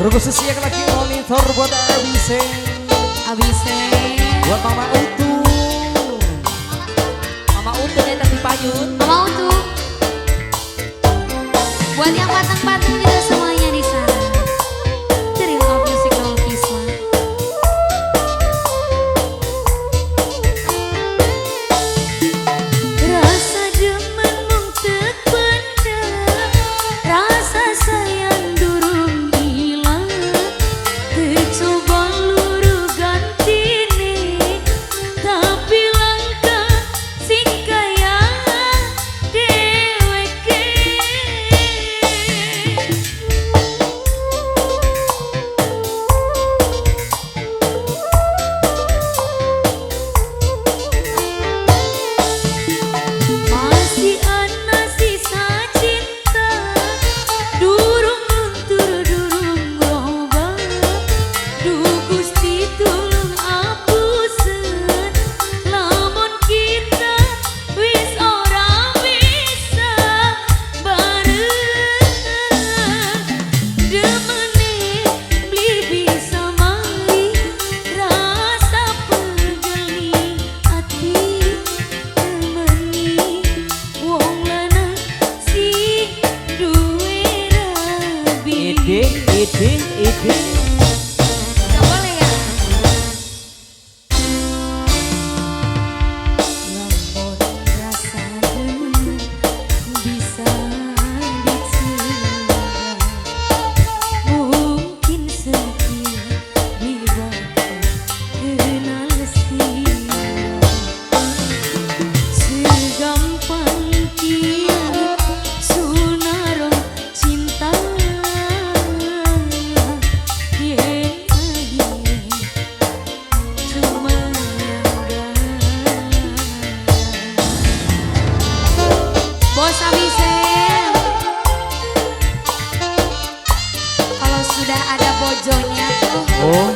Khusus yang lagi monitor buat Abise. Abise. Buat Mama Utu. Mama Utu nya tadi payun. Mama Utu. Buat yang pateng-pateng juga semuanya di sana. Dari Love Music Kisma. Rasa demen mung tependem, rasa sayang durung ilang, kecoba luru gantine, tapi langkah sing kaya dheweke. Masih ana sisa cinta, durung luntur durung roba, duh Gusti tulung apusen, lamun kita wis ora bisa bareng, demene beli bisa mali, rasa pegel ati temeni wong lanang sing duwe rabi. Ide, ide, ide. Gak boleh ya? Lamun rasa demen bisa dicegah, mungkin setia di bakal kenal sirah. Segampang kia sunarong cinta, yen akhire cuma Bos Abise, kalau sudah ada bojonya tuh Oh,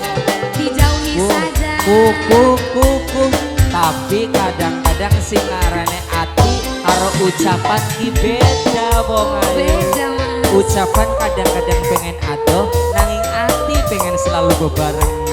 dijauhi ku, saja. ku, ku, ku, ku. Tapi kadang-kadang sing ngarane ati karo ucapan ki beda wong ayu. Beda Mas. Ucapan kadang-kadang pengen adoh, nanging ati pengen selalu bebarengan.